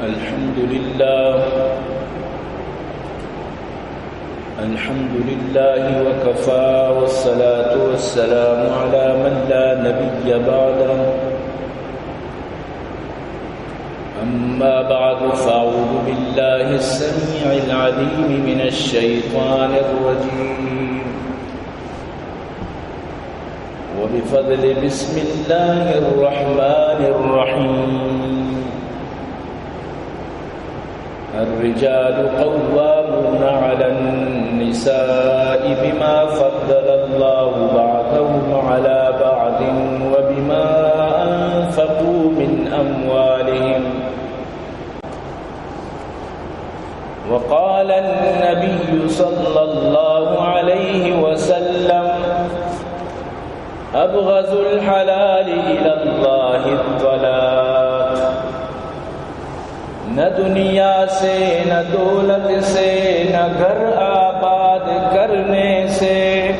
الحمد لله. الحمد لله وكفى، والصلاة والسلام على من لا نبي بعده. أما بعد، فأعوذ بالله السميع العليم من الشيطان الرجيم. وبفضل بسم الله الرحمن الرحيم. الرجال قوامون على النساء بما فضل الله بعضهم على بعض وبما أنفقوا من أموالهم. وقال النبي صلى الله عليه وسلم: أبغض الحلال إلى الله الطلاق. نہ دنیا سے، نہ دولت سے، نہ گھر آباد کرنے سے،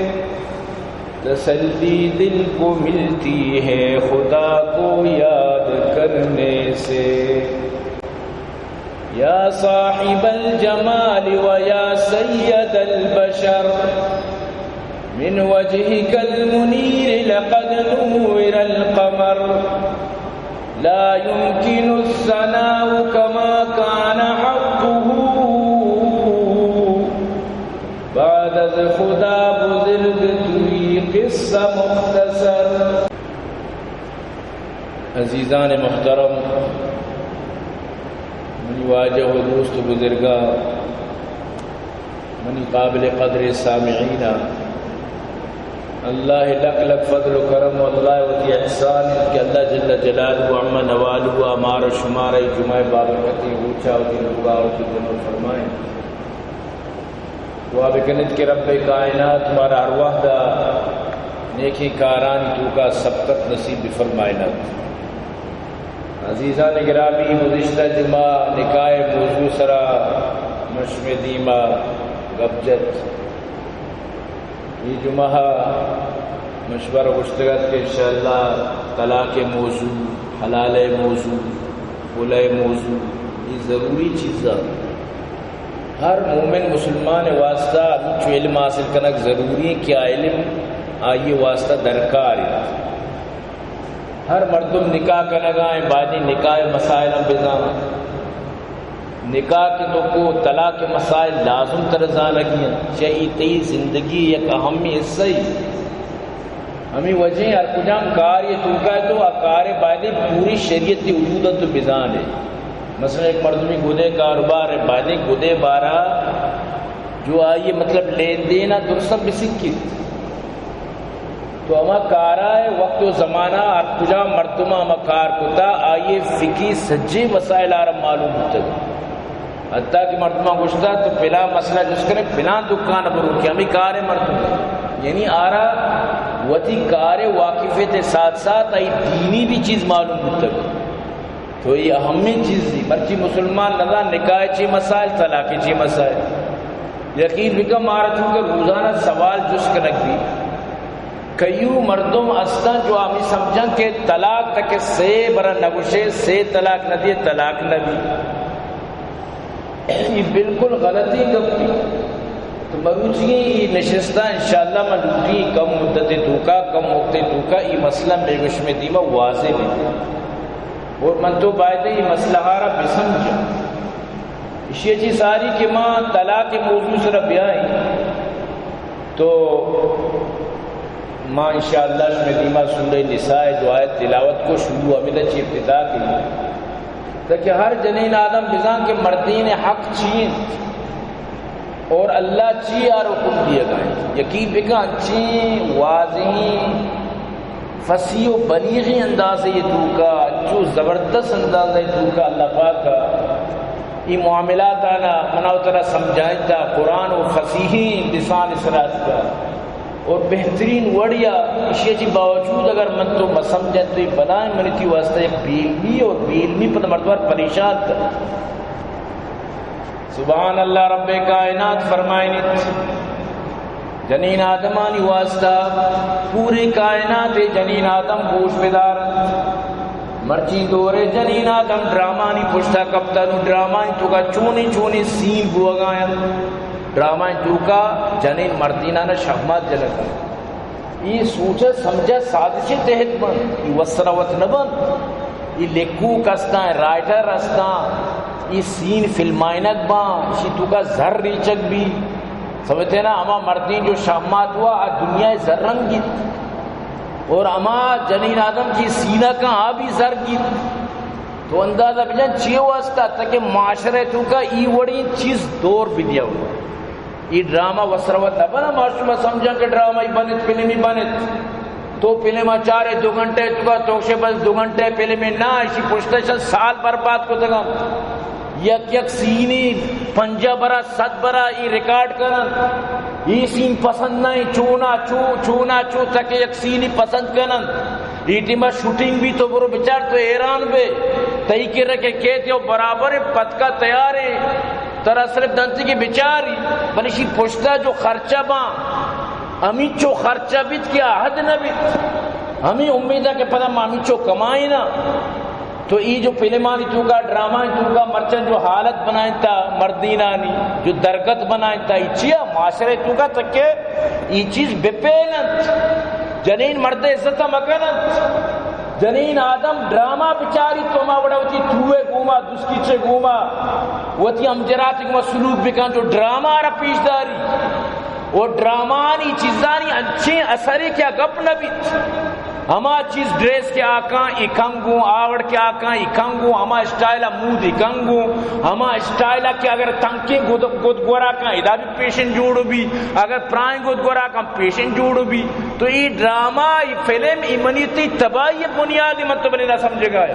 تسلی دل کو ملتی ہے خدا کو یاد کرنے سے۔ يا صاحب الجمال ويا سيد البشر، من وجهك المنير لقد نور القمر، لا يمكن الثناء كما كان حقه، بعد از خدا بزرگ توئی قصه مختصر. عزیزان محترم، منی واجہ و دوست و بزرگاں، منی قابل قدر سامعین، اللہ لک لک فضل و کرم و اللہ وتی احسان انت کہ اللہ جل جلالہ و عم نوالہ مارا شمارا اے جمعہ بابرکتیں روچا وتی لوگا وتی جمع فرمائیں۔ دعا بکنیت کہ رب کائنات مارا ہر وہدا نیکیں کارانی توکا سبقت نصیب بفرمائینات۔ عزیزان گرامی، گزشتہ جمعہ نکاح موضوع سرا من شمے دیما گپ جت۔ اے جمعہ من شمارا گوشتگ ات کہ انشاءاللہ طلاق موضوع، حلال موضوع، خلع موضوع، اے ضروری چیزاں۔ ہر مومن مسلمان واسطہ ہمینچو علم حاصل کنگ ضروری انت کہ آ علم آئی واسطہ درکار انت۔ ہر مردم نکاح کنگا انت، بایدیں نکاح مسائل ہم بزان۔ نکاح کہ تو کو طلاق مسائل لازم تر زانگی انت، چہ ای تئی زندگی یک اہمی حصہ ای۔ ہمے وجہ ہر کجام کارے توکا تو آ کارے بایدیں پوری شریعت حدود تو بزانے۔ مثلاً یک مردمی گدے کاروبار ہے، بایدیں گدے بارا جو آئی مطلب لین دین درستاں بسکیت۔ تو ہما کارا ہے وقت و زمانہ ہر کجام مردم ہما کار کتا، آئی فقہی سجے مسائل آرا معلوم بوتگ۔ حتیٰ کہ مردماں گوشتا تو پلان مسئلہ جست کنے، پلان دکان برو کہ ہمیں کار ہے مردم۔ یعنی آرا وتی کار واقفیت ساتھ ساتھ آئی دینی بھی چیز معلوم بوتگ۔ تو یہ اہمیں چیزی، مرچی مسلمان نزان نکاح چی مسائل، طلاق چی مسائل۔ یقین بکن مارا چونکہ روزانہ سوال جست کنگ بی، کئیو مردم استاں جو ہمیں سمجھن کہ طلاق تک سے برا نگوشے، سے طلاق نہ دیے، طلاق نہ بی۔ یہ بالکل غلطی گپی۔ تو مروچی یہ نشستہ انشاءاللہ من لوٹی کم مدت توکا، کم وقت توکا یہ مسئلہ میگوش میں دیما واضح بھی۔ اور من تو باید یہ مسئلہ را بسمجھا۔ اشی چی ساری کہ ما طلاق موضوع سر بیائیں تو ما انشاءاللہ شمے دیما سورہ نساء دو آیت تلاوت کو، شروع ہمیدا چی ابتدا کی۔ تاکہ ہر جنین آدم بزان کہ مردین حق چی انت اور اللہ چی آر حکم دیگا انت۔ یقین بکن انچیں واضحیں فصیح و بلیغیں اندازے توکا، انچو زبردست اندازے توکا اللہ پاک ء اے معاملات آنا منا و ترا سمجھائینتا، قرآن و فصیحیں لسان سرا اتکا اور بہترین وڑیا۔ اشی چی باوجود اگر من تو مسمجھن تو اے بلائیں منی تی واسطہ یک بے علمی اور بے علمی پد مردمار پریشان کن۔ سبحان اللہ، رب کائنات فرمائنیت، جنین آدمانی واسطہ پوری کائنات جنین آدم گوش بدارنت۔ مرچی دورے جنین آدم ڈرامانی پشتا کپتا، نو ڈرامانی توکا چونی چونی سین بوگا انت، ڈرامانی توکا جنین مردینانا شہمات جنگ انت۔ ای سوچ سمجھ سازش تحت بنت، ای وسرا وت نہ بنت۔ ای لکھوک استاں، رائٹر استاں، ای سین فلمائنگ باں، اشی توکا زر ریچگ بی۔ سمجھتے نا، ہما مردین جو شہمات ہوا، آ دنیا زر رنگ گیت۔ اور ہما جنین آدم کی سینہ کا آ بھی زر گیت۔ تو اندازہ بجن چی واسطہ تاکہ معاشرے توکا ای وڑی چیز دور بدیا ہو۔ ای ڈرامہ وسروت نہ بنا، ما شما سمجھاں کہ ڈرامہ ای بنت، فلم ای بنت۔ تو فلم ء چارے دو گھنٹے توکا، تو شے بس دو گھنٹے فلم ء نہ، اشی پشتش سال برباد کتگا۔ یک یک سینی پنجاہ برا، صد برا ای ریکارڈ کنن۔ ای سین پسند نہیں، چونا چو، چونا چو تک یک سینی پسند کنن۔ ای ٹیما شوٹنگ بھی تو برو بچار تو حیران بے۔ تئی کرا کہ کیت یو برابر پتکا تیار ہے۔ ترا صرف دنتی کہ بچاری، بلے اشی پشتا جو خرچہ باں، ہمینچو خرچہ بیت کہ آ حد نہ بیت۔ ہمیں امید ہے کہ پدا ما ہمینچو کمائیں نا۔ تو ای جو فلمانی توکا، ڈرامانی توکا مرچن جو حالت بنائیں تا مردینانی، جو درگت بنائیں تا، ای چیا معاشرے توکا تک کہ ای چیز بپیلنت۔ جنین مرد عزت مکننت۔ جنین آدم ڈرامہ بچاری تو ہما وڑا وتی توئے گوما، دسکیچے گوما، وتی ہمجراتے گوما سلوک بکن جو ڈرامہ را پیش داری۔ و ڈرامانی چیزانی انچیں اثرے کہ آ گپ نہ بیت۔ ہما چیز ڈریس کہ آکاں ای کنگوں، آوڑ کہ آکاں ای کنگوں، ہما اسٹائل ء مود ای کنگوں، ہما اسٹائل ء کہ اگر تنکیں گد، گد گورا کاں ادا بھی پیشن جوڑ بی، اگر پرائیں گد گورا کاں پیشن جوڑ بی۔ تو ای ڈرامہ، ای فلم، ای منی تی تباہی بنیادی من تو بلے نہ سمجھے گا۔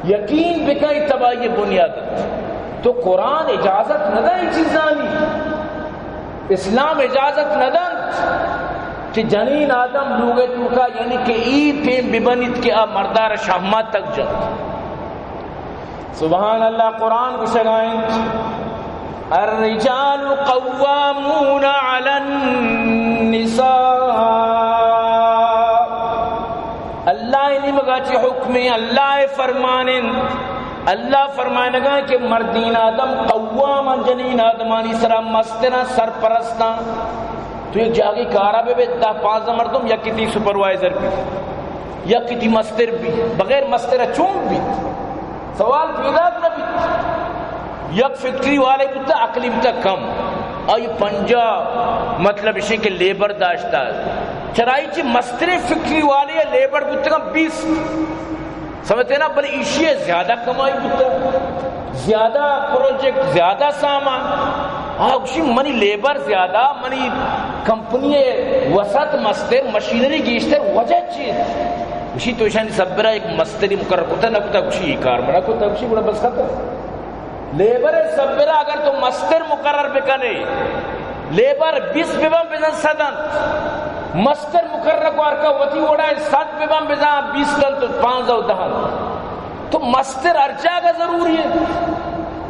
یقین بکن ای تباہی بنیاد۔ تو قرآن اجازت نہ دے ای چیزانی۔ اسلام اجازت نہ دنت کہ جنین آدم لوگ توکا، یعنی کہ ای پیم ببنیت کہ آ مردار شہمات تک جنت۔ سبحان اللہ، قرآن گشگائیں، الرجال قوامون علی النساء۔ اللہ نیمگا چی حکمیں، اللہ فرمانیں۔ اللہ فرمائنگا کہ مردین آدم قوام، جنین آدمانی سرا مستراں، سرپرستاں۔ تو یک جاگے کارا بہ بیت، دہ پانزدہ مردم، یکے تی سپروائزر بیت، یکے تی مستر بیت، بغیر مستر چون بیت؟ سوال پیدا نہ بیت۔ یک فیکٹری والے بوتا، عقلی بوتا کم، آئی پنجاہ، مطلب اشی کہ لیبر داشتا۔ چرائی چی مستریں فیکٹری والے لیبر بوتگا بیست۔ سمجھتے نا؟ بلے ایشی ء زیادہ کمائی بوتا، زیادہ پروجیکٹ، زیادہ سامان۔ آ گوشی منی لیبر زیادہ، منی کمپنی ء وسعت مستر، مشینری گیشتر، وجہ چی؟ گوشی تو ایشانی سبرا یک مستری مقرر کتا نہ کتا؟ گوشی ای کار منا کتا۔ گوشی گڑا بس ختم۔ لیبر سبرا اگر تو مستر مقرر بکنے، لیبر بیست ببن بزن صد انت، مستر مقرر کو ہر کا وتی وڑا صد ببن بزن بیست انت، پانزدہ و دہ انت۔ تو مستر ہر جاگہ ضروری ہے،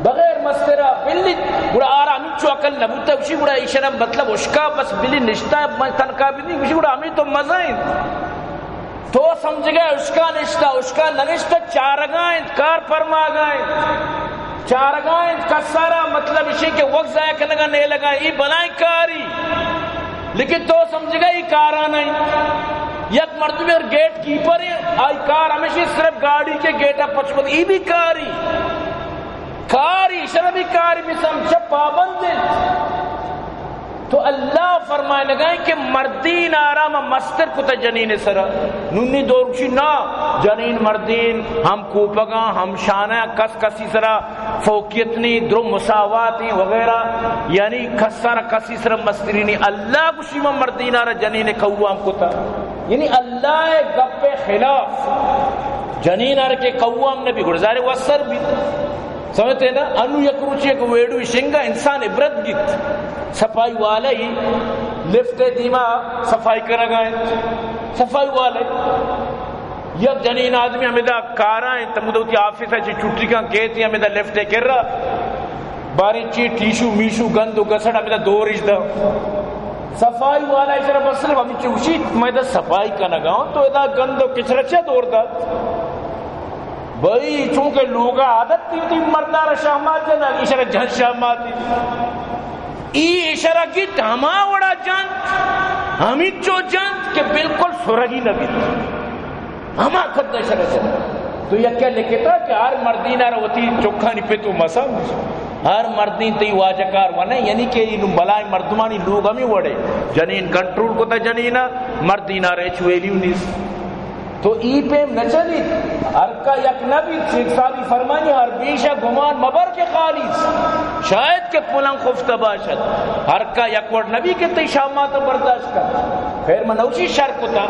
بغیر مسترا بلی گڑا آرا ہمینچو عقل نہ بوتا، گوشی گڑا ایشرا مطلب اشکا بس بلی نشتا، من تنخواہ بدی، گوشی گڑا ہمیں تو مزہ انت۔ تو سمجھگا اشکا نشتا، اشکا ننشتا، چارگا انت، کار پرماگا انت، چارگا انت، کسارا مطلب اشی کہ وقت ضائع کنگا نیلگا، ای بلائیں کاری، لیکن تو سمجھگا ای کارا نہیں۔ یک مردم اور گیٹ کیپر ہے، آئی کار ہمیشہ صرف گاڑی کے گیٹا پچ بند، ای بھی کاری، کاری، شر بھی کاری بھی سمجھ پابند انت۔ تو اللہ فرمائنگائیں کہ مردین آرام مستر کتا جنین سرا۔ نونی دور گوشی نا، جنین مردین ہم کوپگاں، ہم شانہ، کس کسی سرا فوقیت نی، درو مساوات ہیں وغیرہ، یعنی کس سرا کسی سرا مستری نی۔ اللہ گوشی ما مردین آرا جنین قوام کتا۔ یعنی اللہ گپ خلاف جنین آرا کہ قوام نبی، گڑا ظاہر وسر بھی۔ سمجھتے نا؟ انو یک روچے یک ویڈیو شنگا انسان عبرت گیت۔ صفائی والا ہی لفٹ دیما صفائی کنگا انت۔ صفائی والا یک جنین آدمی ہمیدا کارا انت، ہمودا وتی آفس ء چہ چھٹی کن کیت، ہمیدا لفٹ ء کرا باریں چی ٹیشو میشو گند و گسڑ ہمیدا دور اش دا۔ صفائی والا اشرا بس صرف ہمیں چوشی میں دا صفائی کنگا ہوں، تو ادا گند و کچرا چہ دور دا؟ بھئی، چونکہ لوگا عادت تھی، تھی مردارا شہمات جنگ، اشرا جن شہمات تھی۔ ای اشرا گیت ہما وڑا جنت، ہمینچو جنت کہ بالکل سرگی نہ بیت۔ ہما قد اشرا جنت۔ تو یکے لکھتا کہ ہر مردین ء را وتی چکانی پت و مسا، ہر مردین تئی واجہ کار ونے، یعنی کہ اینو بلائیں مردمانی لوگ ہمیں وڑے۔ جنین کنٹرول کتا جنینا، مردین ء را ہچ ویلیو نیست۔ تو ای پیم نہ چلیت، ہر کا یک نہ بیت۔ شیخ سعدی فرمانی، ہر بیشہ گمان مبر کہ خالیس، شاید کہ پلان خفتہ باشد۔ ہر کا یک وڑ نہ بی کہ تئی شامات برداشت کن۔ خیر، من نوشی شر کتا،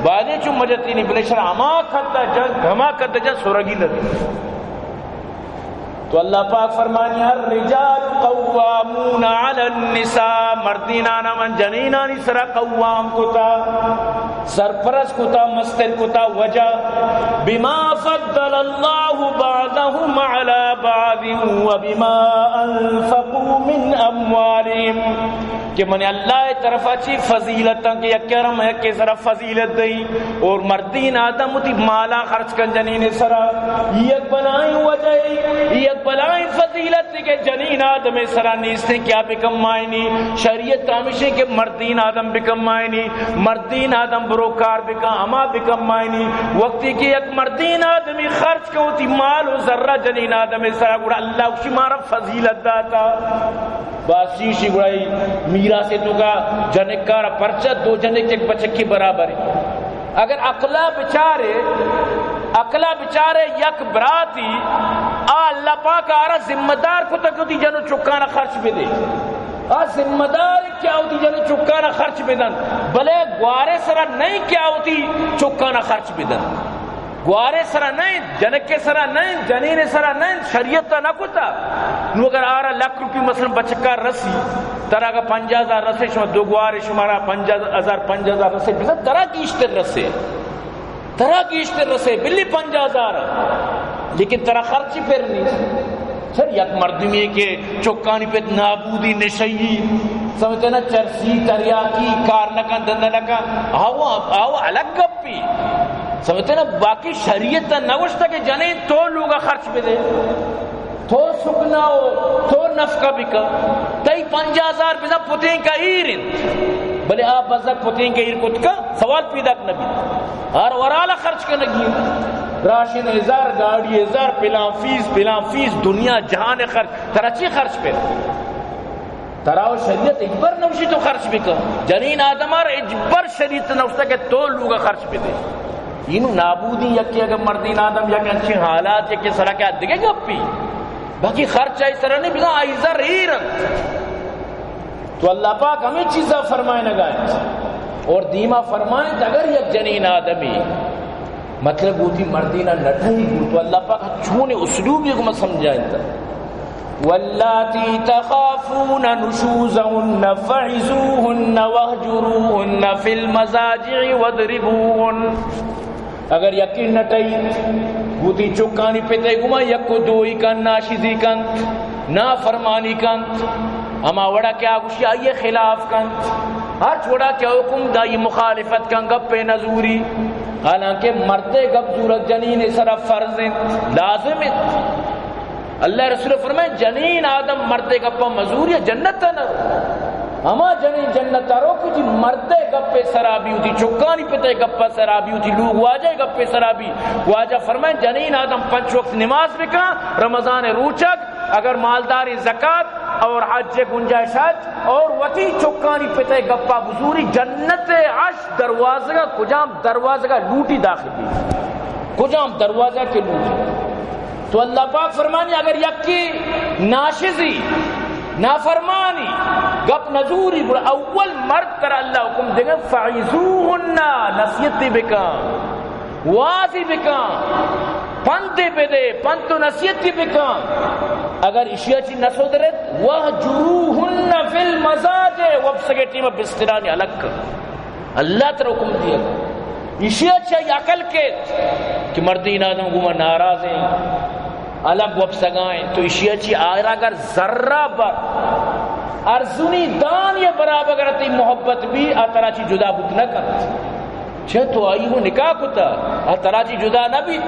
بازیں چون مجتینی بلے شر ہما کتا جن، ہما کتا جن سرگی نہ بیت۔ تو اللہ پاک فرمانی، الرجال قوامون علی النساء، مردینانا من جنینانی سرا قوام کتا، سرپرست کتا، مستر کتا، وجہ بما فضل اللہ بعضهم علی بعض وبما انفقوا من اموالهم۔ کہ من اللہ ء طرفا چی فضیلتاں کہ یکے ء را ہم یکے سرا فضیلت دئی، اور مردین آدم وتی مالا خرچ کن جنین سرا۔ یک بلائیں وجہ، یک بلائیں فضیلت کہ جنین آدم سرا نیستیں، کیا بکمائنی؟ شریعت ہمیشیں کہ مردین آدم بکمائنی، مردین آدم برو کار بکن، ہما بکمائنی۔ وقتی کہ یک مردین آدمی خرچ کن وتی مال و زرہ جنین آدم سرا، گڑا اللہ گوشی مارا فضیلت داتا۔ باز چیشی گڑا ای میراث ء توکا جنکارا پرچہ دو جنک یک بچکی برابر انت۔ اگر عقلا بچارے، عقلا بچارے یک براتی، آ اللہ پاک آرا ذمہ دار کتا کہ وتی جن و چکانا خرچ بدے۔ آ ذمہ دار کہ آ وتی جن و چکانا خرچ بدن، بلے گوارے سرا نہیں کہ آ وتی چکانا خرچ بدن۔ گوارے سرا نہ انت، جنکے سرا نہ انت، جنینے سرا نہ انت، شریعت ء نہ کتا۔ نو اگر آرا لکھ روپی مثلاً بچکا رسی، ترا اگا پنجاہ ہزار رسے، شما دو گوارے شمارا پنجاہ ہزار، پنجاہ ہزار رسے، بزاں ترا گیشتر رسے، ترا گیشتر رسے، بلی پنجاہ ہزار، لیکن ترا خرچ پر نہیں۔ سر، یک مردمی کہ چکانی پت نابودی، نشئی، سمجھتے نا، چرسی، تریاکی، کار نہ کن، دندہ نہ کن، آو، آو الگ گپ۔ سمجھتے نا، باقی شریعت ء نہ گوشتا کہ جنین تو لوگا خرچ بدے، تو سکنا ہو، تو نفقہ بکا، تئی پنجاہ ہزار بزاں پتینکا ایر انت، بلے آ بزگ پتینکا ایر کت کا سوال پیداک نہ بیت۔ ہر ورالا خرچ کنگی انت، راشن ہزار، گاڑی ہزار، پلان فیس، پلان فیس، دنیا جہان خرچ، ترا چی خرچ پر؟ ترا و شریعت اجبر نوشی تو خرچ بکن۔ جنین آدم آر اجبر شریعت نوشتا کہ تو لوگا خرچ بدے۔ اینو نابودی یکی اگر مردین آدم یک انچین حالات یکی سرا کہ دگہ گپی۔ باقی خرچ آئی سرا نہیں، بزاں آئی زر ایر انت۔ تو اللہ پاک ہمیں چیزا فرمائنگا انت۔ اور دیما فرمائنت اگر یک جنین آدمی مطلب وتی مردینا نٹہی گڑ تو اللہ پاک چون اسلوب یہ گما سمجھائیں تا۔ واللاتی تخافون نشوزهن فعظوهن واهجروهن في المضاجع واضربوهن۔ اگر یقین نٹہی وتی چکانی پتے گما یک و دوئی کن، ناشیزی کنت، نافرمانی کنت، ہما وڑا کہ آ گوشی آئی خلاف کنت، ہرچ وڑا کہ حکم دائی مخالفت کن، گپے نزوری۔ حالانکہ مردے گپ زورگ جنین سرا فرض انت، لازم انت۔ اللہ رسول فرمائے، جنین آدم مردے گپا مزوری جنت نہ۔ ہما جنین جنت رو کہ جی مردے گپے سرا بی، وتی چکانی پتے گپا سرا بی، وتی لوگ واجہ گپے سرا بی۔ واجہ فرمائے، جنین آدم پنچ وقت نماز بکن، رمضان روچگ، اگر مالداری زکات اور حج گنجائش حج اور وتی چکانی پتے گپا بزوری، جنت ہشت دروازگا کجام دروازگا لوٹی داخل بی، کجام دروازہ کے لوٹی۔ تو اللہ پاک فرمانی، اگر یکی ناشزی، نافرمانی، گپ نزوری، گڑا اول مرد ترا اللہ حکم دیگا، فعظوهن، نصیحتی بکن۔ وازی بکن، پندے بدے، پند و نصیحتی بکن۔ اگر اشیا چی نہ سدرت، واهجروهن في المضاجع، وپسگے ٹیم بسترانی الگ کن۔ اللہ ترا حکم دیا۔ اشیا چی عقل کیت کہ مردین آدم گوما ناراض ہیں، الگ وپسگائیں، تو اشیا چی آئرا اگر ذرہ بر ارزنی دان یا برابر اگر تئی محبت بی، آ ترا چی جدا بوت نہ کنت۔ چہ تو آئی گوں نکاح کتا، آ ترا چی جدا نہ بیت۔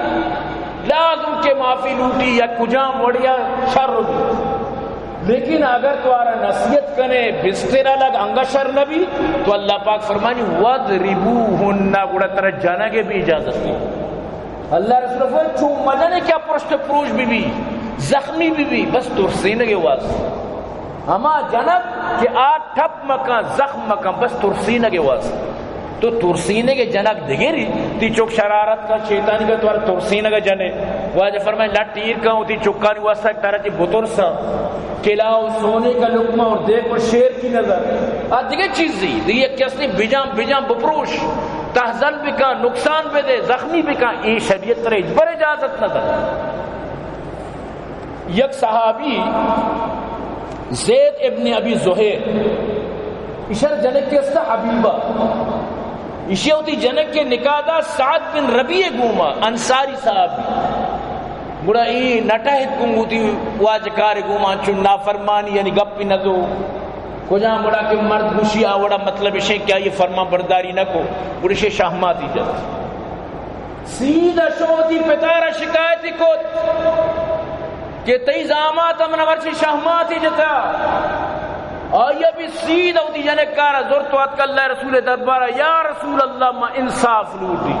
لازم کہ معافی لوٹی یا کجام وڑیا شر بی، لیکن اگر تو آرا نصیحت کنے بسترا لگ انگا شر نبی، تو اللہ پاک فرمانی، "وَاضْرِبُوهُنَّ"، گڑا ترا جنگ بھی اجازت ہے۔ اللہ رسول فرمائے، چو مجنے کیا پرشت پروش بی بی، زخمی بی بی، بس ترسینگے واسطے۔ ہما جنگ کہ آ ٹپ مکن، زخم مکن، بس ترسینگے واسطے۔ تو ترسینگے جنگ دگری، تی چک شرارت کا، شیطانی کا، تو آرا ترسینگا جنے۔ واجہ فرمائے، لٹ ایر کن، تی چکانی واسطے ترا چی بترساں۔ کلا و سونے کا لقمہ اور دیکھ و شیر کی نظر۔ آ دگہ چیزی، دگہ یک کسی بجان، بجان بپروش، تہزن بکن، نقصان بدے، زخمی بکن، اے شریعت ترا ہچبر اجازت نہ دنت۔ یک صحابی زید ابن ابی زہیر، ایشر جنکے استا حبیبہ، ایشی وتی جنکے نکاح دا سعد بن ربیع گوما، انصاری صحابی۔ گڑا ای نٹہت گوں وتی واجکارے گوما، چون نافرمانی یعنی گپی نزو۔ کجام وڑا کہ مرد گوشی آ وڑا مطلب اشیں کہ آئی فرمان برداری نہ کو، گڑا اشی شہماتی جت۔ سیدھا شو وتی پتارا شکایتی کت کہ تئی زامات من مرچی شہماتی جتا۔ آئی بھی سیدھا وتی جنکارا زرت و اتک اللہ رسول دربارا، یا رسول اللہ، ما انصاف لوٹی۔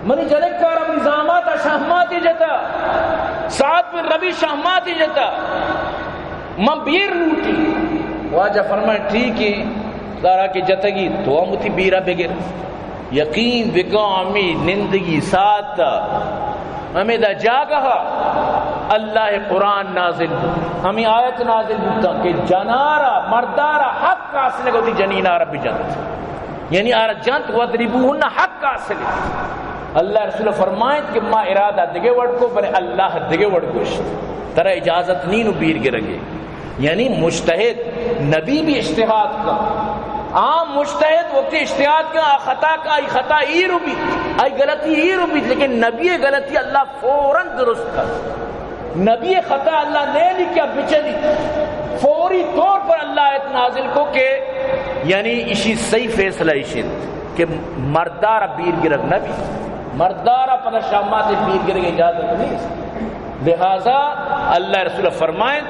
منی جنکارا منی زاماتا شہماتی جتا، سعد بن ربیع شہماتی جتا، من بیر لوٹی۔ واجہ فرمائے، ٹھیک ہے، دارا کہ جتگی، تو ہم وتی بیرا بگر۔ یقین بکن، ہمے نندگی ساعت، ہمے دا جاگہ اللہ قرآن نازل بوت، ہمے آیت نازل بوتا کہ جنارا، مردارا حق حاصل ہے کہ وتی جنینارا بجنت۔ یعنی آرا جنت، وَاضْرِبُوهُنَّ، حق حاصل ہے۔ اللہ رسول فرمائیت کہ ما ارادہ دگہ وڑ کو، بلے اللہ دگہ وڑ گوشت، ترا اجازت نی نو بیر گرگے۔ یعنی مجتہد نبی بھی اجتہاد کا۔ عام مجتہد وقتی اجتہاد کا، آ خطا کا، آئی خطا ایر بیت، آئی غلطی ایر بیت، لیکن نبی غلطی اللہ فوراً درست کا۔ نبی خطا اللہ نیلی کیا بچلی، فوری طور پر اللہ آیت نازل کو کہ یعنی اشی صحیح فیصلہ اشی کہ مردار بیر گرگ نبی، مردار پدا شہمات بیر گرگ اجازت نہیں۔ لہذا اللہ رسول فرمائیں،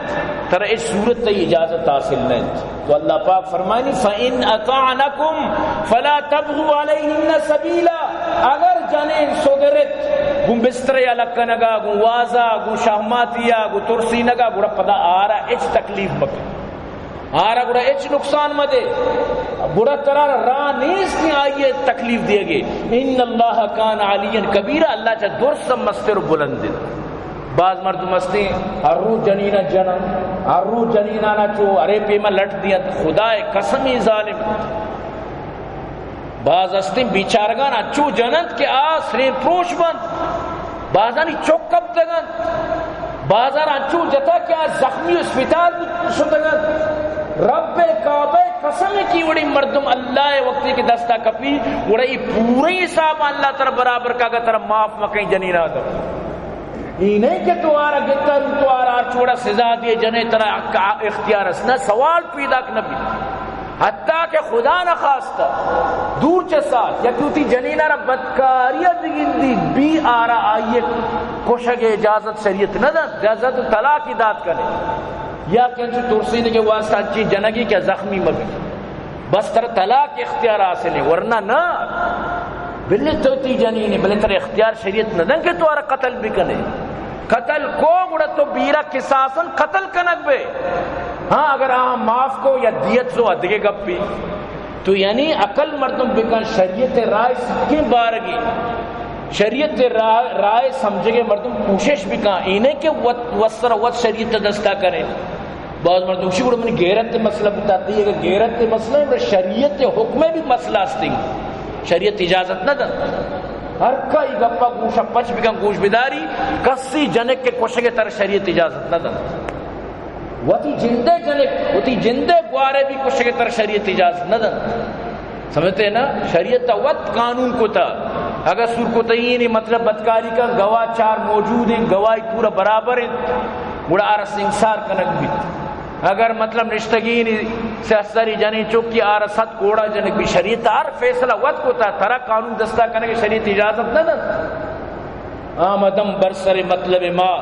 ترا اس صورت تی اجازت حاصل نہیں۔ تو اللہ پاک فرمائنی، فَإِنْ أَطَعْنَكُمْ فَلَا تَبْغُوا عَلَيْهِنَّ سَبِيلًا، اگر جنین سدرت گوں بسترے الگ کنگا، گوں وازا، گوں شہماتیا، گوں ترسینگا، گڑا پدا آرا اچ تکلیف مکن، آرا گڑا اچ نقصان مدے، گڑا ترا راہ نیست کہ آئیے تکلیف دیگے۔ إِنَّ اللَّهَ كَانَ عَلِيًّا كَبِيرًا، اللہ چا درس مستر و بلند انت۔ باز مردم ہستیں، ہر روز جنینا جنن، ہر روز جنینانا چو ارے پیما لٹ دیت، خدائے قسمی ظالم۔ باز ہستیں بیچارگان انچو جننت کہ آ سرین پروش بنت، بازانی چک کپتگ انت، بازار انچو جتا کہ آ زخمی اسپتال شتگ انت۔ رب کعبہ قسم کی وڑی مردم اللہ وقتی کہ دستا کپی، وڑی پورے حساب اللہ تر برابر کا، تر معاف مکیں جنینا تو۔ ای نہیں کہ تو آرا گتا رو، تو آرا ہر چوڑا سزا دیے جنے، ترا اختیار است۔ نہ، سوال پیداک نہ بیت۔ حتیٰ کہ خدا نہ خواستہ دور چہ سال یا کہ وتی جنینا را بدکاری بگندی بی، آرا آئیے کشگ اجازت شریعت نہ دنت، اجازت طلاق دات کنے۔ یا کہ انچو ترسینگے واسطہ انچی جنگی کہ زخمی مبی۔ بس ترا طلاق اختیار حاصل ہے، ورنہ نہ۔ بلے تو تی جنین ہے، بلے ترا اختیار شریعت نہ دن کہ تو آرا قتل بکنے۔ قتل کو گڑا تو بیرا قصاصاً قتل کنگ بے۔ ہاں، اگر آ معاف کو یا دیت زو ادگے گپی۔ تو یعنی عقل مردم بکن، شریعت رائے سکیں بارگی۔ شریعت رائے، رائے سمجھگے مردم کوشش بکن۔ اینے کہ وت، وت سر وت شریعت دستا کرے۔ باز مردم گوشی گڑا منی غیرت مسئلہ بوتا، تئی اگر غیرت مسئلہ ہے، گڑا شریعت حکم بھی مسئلہ ہستی، شریعت اجازت نہ دنت۔ ہر کئی گپا گوشا پچ بکن، گوش بداری، کسی جنک کے کشگے تر شریعت اجازت نہ دنت۔ وتی جندے جنک، وتی جندے گوارے بھی کشگے تر شریعت اجازت نہ دنت۔ سمجھتے نا؟ شریعت وت قانون کتا۔ اگر سور کتگینی مطلب بدکاری کا گواہ چار موجود ہیں، گواہی پورا برابر ہیں، گڑا آرا سنگسار کنگ بیت۔ اگر مطلب نشتگینی سے سری جنی چکی آرا ست کوڑا جنگ بی، شریعت ہر فیصلہ وت کتا، ترا قانون دستا کنگ شریعت اجازت نہ دنت۔ آمدم بر سر مطلب ما۔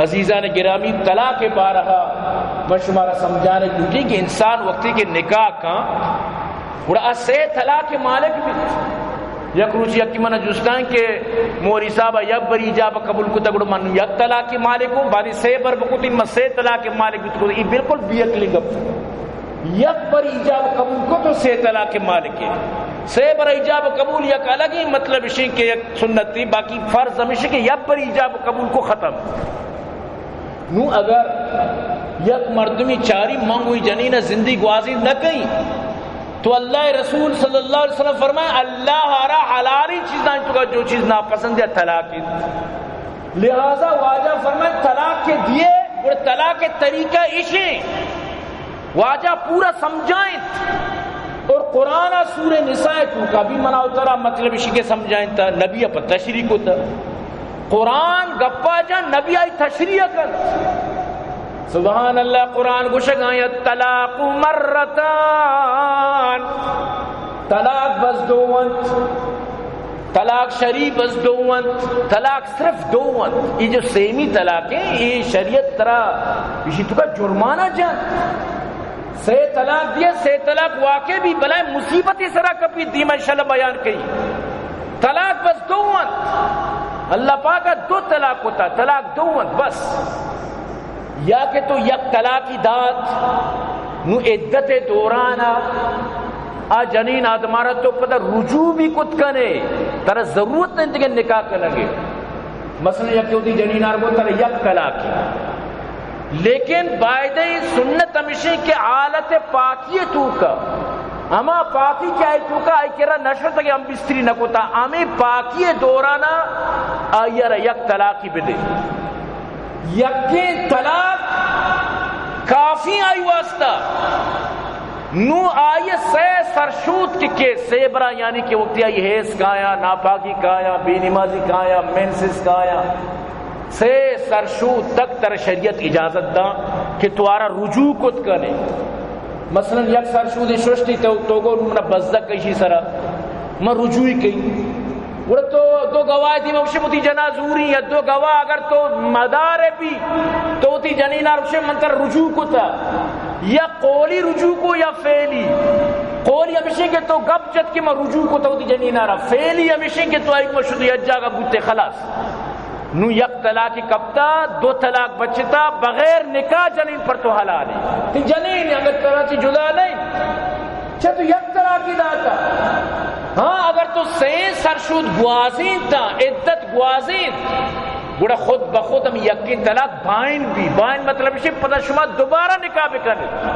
عزیزان گرامی، طلاق بارہ من شمارا سمجھانے لوٹی کہ انسان وقتی کہ نکاح کاں، گڑا آ سے طلاق مالک بیت۔ یک روچ یکی من جستان کہ مولوی صاحب یک بر ایجاب قبول کتا، گڑا من یک طلاق مالک ہوں، بعد سے بر بکتیں من سے طلاق مالک بیت۔ یہ بالکل بے عقلی گپ۔ یک بر ایجاب قبول کو تو سے طلاق مالک ہے۔ سے بر ایجاب قبول یک الگ ہی مطلب اشیں کہ یک سنت تھی، باقی فرض ہمیشہ کہ یک بر ایجاب قبول کو ختم۔ نو اگر یک مردمی چاری من گوئی جنین زندگی گوازی نہ کئی، تو اللہ رسول صلی اللہ علیہ وسلم فرمائے، اللہ را حلالی چیزاں تو کا جو چیز ناپسند ہے طلاق ہے۔ لہذا واجہ فرمائے طلاق کے دیے اور طلاق کے طریقہ اشیں۔ واجہ پورا سمجھائیں۔ اور قرآن سورہ نساء تو کا بھی منا اترا مطلب اشی کے سمجھائیں تا، نبی پر تشریح کو تا۔ قرآن گپا جا، نبی آئی تشریح کن۔ سبحان اللہ، قرآن گوشگ آیا طلاق مرتان، طلاق بس دو انت، طلاق شری بس دو انت، طلاق صرف دو انت۔ یہ جو سیمی طلاق ہے، یہ شریعت ترا اسی تو کا جرمانہ جان۔ سے طلاق دیے، سے طلاق واقع بھی بلائے مصیبت سرا کپی، دیما انشاءاللہ بیان کئی۔ طلاق بس دو انت۔ اللہ پاک دو طلاق ہوتا، طلاق دو انت بس۔ یا کہ تو یک طلاقی دات، نو عدت دورانا آ جنین آدمارا تو پدا رجوع بھی کت کنے، ترا ضرورت نہیں کہ نکاح کنگے۔ مثلاً یک وتی جنینار گو ترا یک طلاقی، لیکن بایدیں سنت ہمیشیں کہ حالت پاکی توکا، ہما پاکی کہ آئی توکا آئی کرا نشتگ ہم بستری نکتا، ہمیں پاکی دورانا آئی را یک طلاقی بدے۔ یکیں طلاق کافی آئی واسطہ۔ نو آئی سے سرشوت کہ، کہ سے برا، یعنی کہ وقتی آئی حیض کایا، ناپاکی کایا، بے نمازی کایا، مینسز کایا، سے سرشوت تک تر شریعت اجازت دا کہ تو آرا رجوع کت کنے۔ مثلاً یک سرشودے ششتی تو، تو گو منا بزگ کشی سرا، من رجوعی کئی۔ گڑا تو دو گواہ دیما گوشے وتی جنا زوری، یا دو گواہ اگر تو مدار بھی، تو وتی جنینا گوشے من تر رجوع کتا، یا قولی رجوع کو یا فعلی۔ قولی ہمیشیں کہ تو گپ جت کہ من رجوع کتا وتی جنینا را، فعلی ہمیشیں کہ تو آئی گوشت یک جاگہ بوتے خلاص۔ نو یک طلاقی کپتا، دو طلاق بچتا، بغیر نکاح جنین پر تو حلال ہے۔ تی جنین اگر ترا چی جدا نہیں، چہ تو یک طلاقی داتا۔ ہاں، اگر تو سے سرشود گوازینتا، عدت گوازینت، گڑا خود بخود ہم یکیں طلاق بائن بھی۔ بائن مطلب اسی پدا شما دوبارہ نکاح بکنت۔